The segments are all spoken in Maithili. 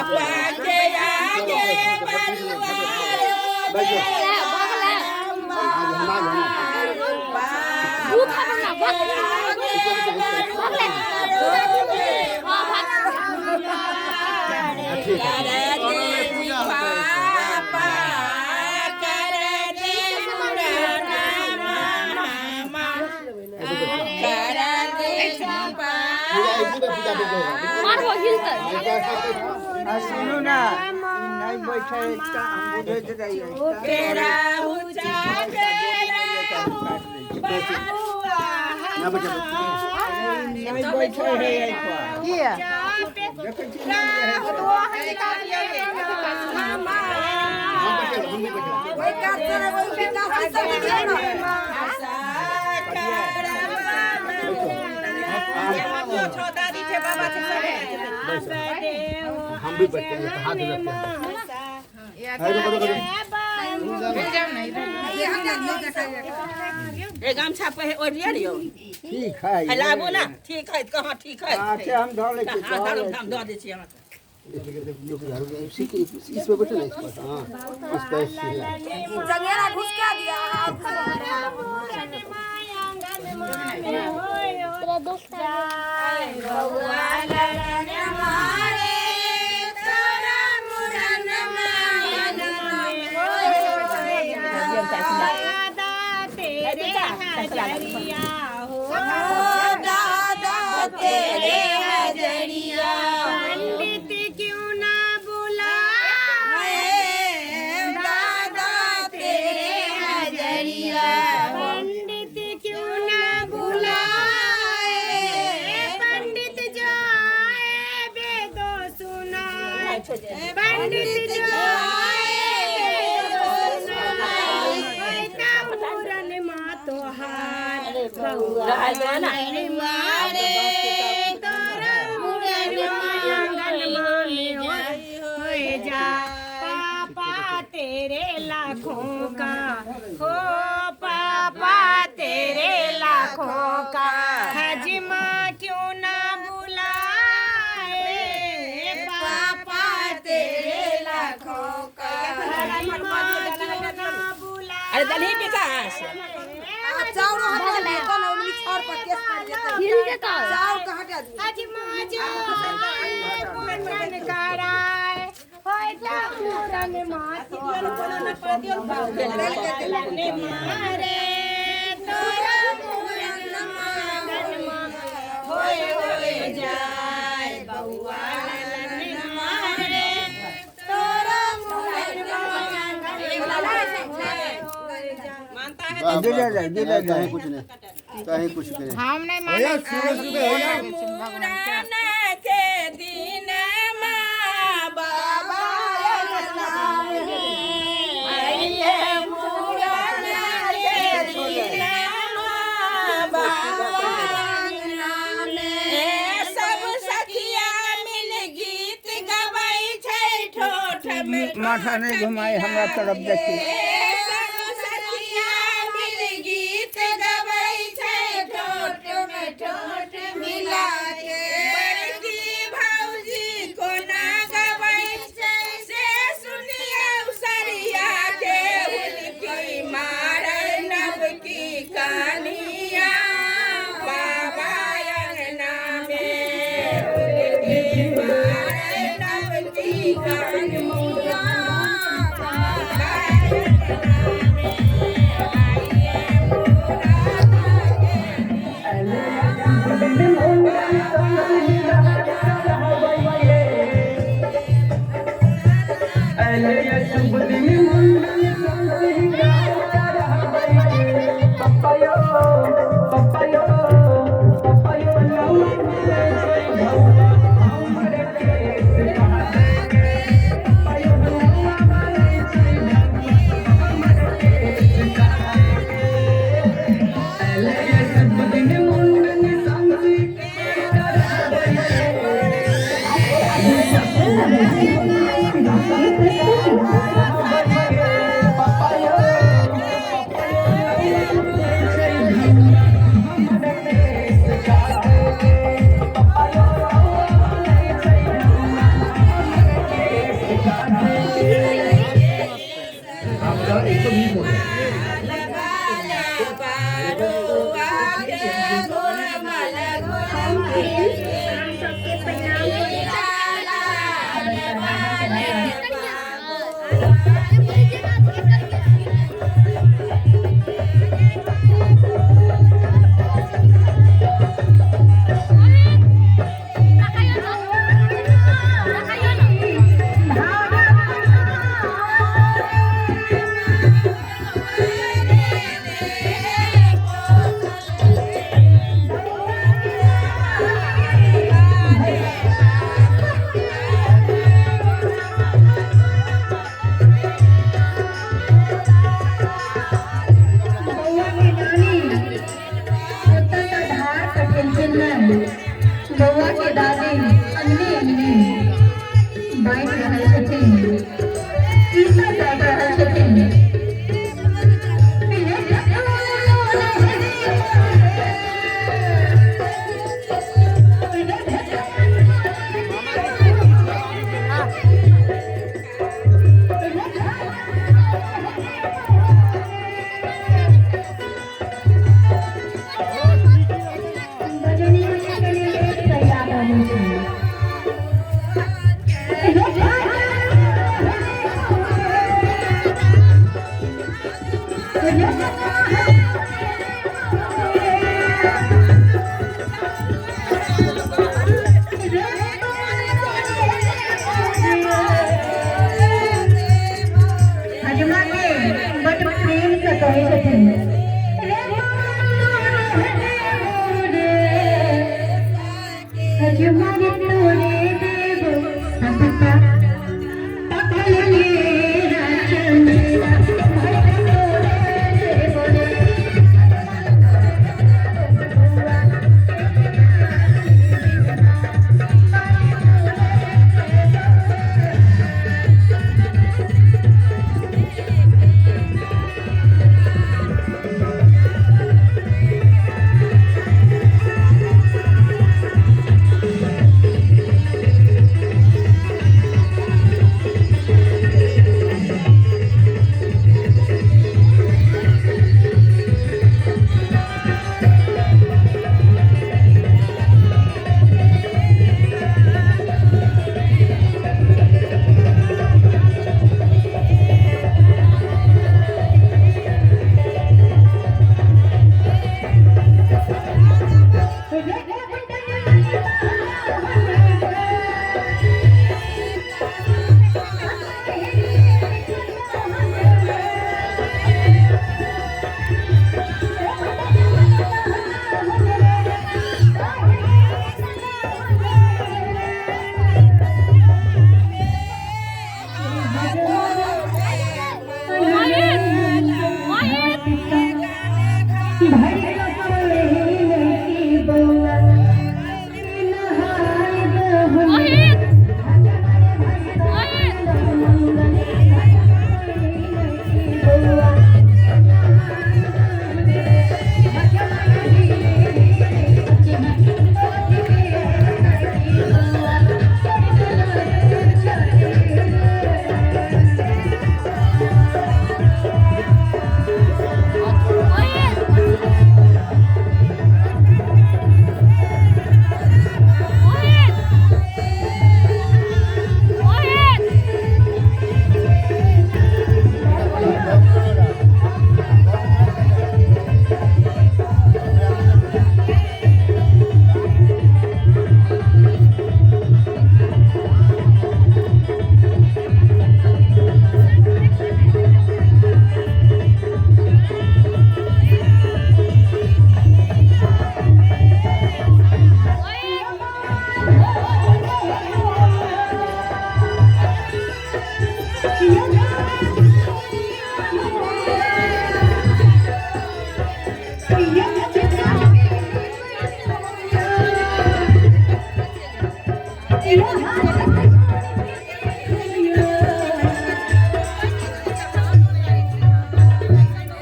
पापा के आगे बरुआरो पापा कर दे मुरनमा कर दे मारबो हिलतै। आ सुनू ना, ई नहि बैठे तऽ हम बुझैत रहियै। तेरा ऊंचा तेरा बरुआ नहि बैठे है एहि पर। किया? देखै छी नहि रहै। हम भी बैठते हैं, हाथ रखते हैं। ए गमछा पहिर ओढ़ लिअ ने यौ। ठीक है। है लाबू ना, ठीक है कहाँ ठीक है। अच्छा, हम धऽ लै छी। हाँ, धऽ धरू, लै हम छी। दऽ दै छी अहाँके। इस पे बैठो ना, इस पर। हाँ, इस पर सीधा। चंगेरा घुसका दिया। तेरा दोस्त आ गया। बउआ ललन मारे तोरा मुरन मायन दादा तेरे हजरिया हो, दादा तेरे हजरिया। पंडित क्यों ना बुलाए? दादा तेरे हजरिया। पंडित क्यों ना बुलाए? पंडित जो आए वेदो सुनाए, पंडित जो आए वेदो सुनाए, होता मुरन मा तोहार बउआ ललन मारे तोरा मुरन मांगन माने होए जा। पापा तेरे लाखों का हो, पापा तेरे लाखों का हजमा क्यों ना बुलाए? पापा तेरे लाखों का हजमा क्यों ना बुलाए? अरे दलही विकास। चाउर हटा दियो तऽ ने ओहिमे छाउर पर केस पड़ि जेतै। हिल जेतौ। चाउर के हटा दियो। हजमा जो आए मुंडन कराए, होता मुरन मातो मारे तोरा मुरन मांगन होए होए जाए। बउआ ललन मारे तोरा मुरन मांगन होए होए जाए। मानता है। दिले जाए, दिले कहीं जाए। कुछ नहीं, कहीं कुछ नहीं। हम नहीं माने। मुरन के दिन माँ बाबा आइए, मुरन के दिन माँ बाबा सब सखिया मिल गीत गबै छै ठोठ में। माथा नहि घुमाइ हमरा तरफ देखी। सब सखिया मिल गीत गबै छै ठोठ में ठोठ मिला के। बड़की भौजी कोना गबै छै से सुनियौ सरिया के, हुलकी मारै नवकी कनिया बाबा अंगना में, हुलकी मारै नवकी कनिया बाबा अंगना में। आइए मुरादा के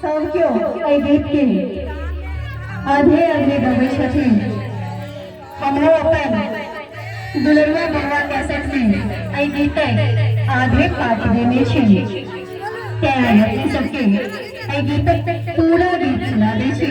सब केओ एहि गीत के आधे आधे गबै छथिन। हमरो अपन दुलरुआ बउआ कैसेट में एहि गीतक आधे पार्ट देने छी, तें आइ अपने सबके एहि गीतक पूरा गीत सुना दै छी।